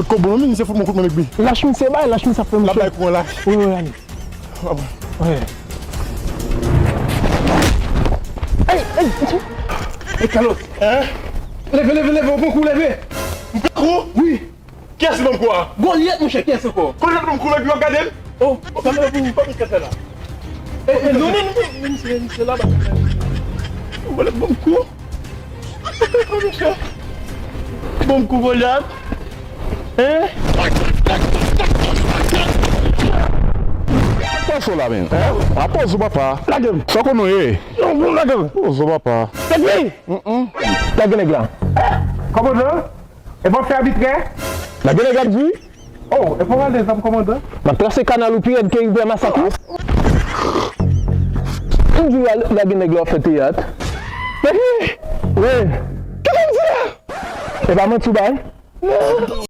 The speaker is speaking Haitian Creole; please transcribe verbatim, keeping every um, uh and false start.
Kot kòb non, misye fout mwen kout men nèg bi. Lach misye bay, lach misye ap fè misye. L ap bay kou an lach. Wi, wi, ale. Wi. Ey, ey, ey, Carlos. Hein? Leve, leve, leve, ou pran kou, leve. M pran kou? Wi. Kiyès ki ban m kou a? Golyèt, monchè, kiyès ankò? Golyèt ban m kou, epi w ap gade m? Oh, sa mwen pou, pou misye fè la. E, e, non, non, non, non, misye, misye la, ba. Golyèt ban m kou. Misye. Ban m kou, Golyèt. Hein? Pase w la, men. Hein? A poze w, papa. Lage m. Sa w konnen w ye? Non, non, lage m. Poze w, papa. Lage m. Lage nèg la. Kòmandan? E pa w fè abitrè? Lage nèg la, m di. Oh, e pa w al de zam, kòmandan? M ap trase kanal ou pi rèd ke Rivyè Masak, wi. M di w al lage nèg la, w ap fè teyat. Lage! Wi. Kisa m di la? E pa manti w bay? Non.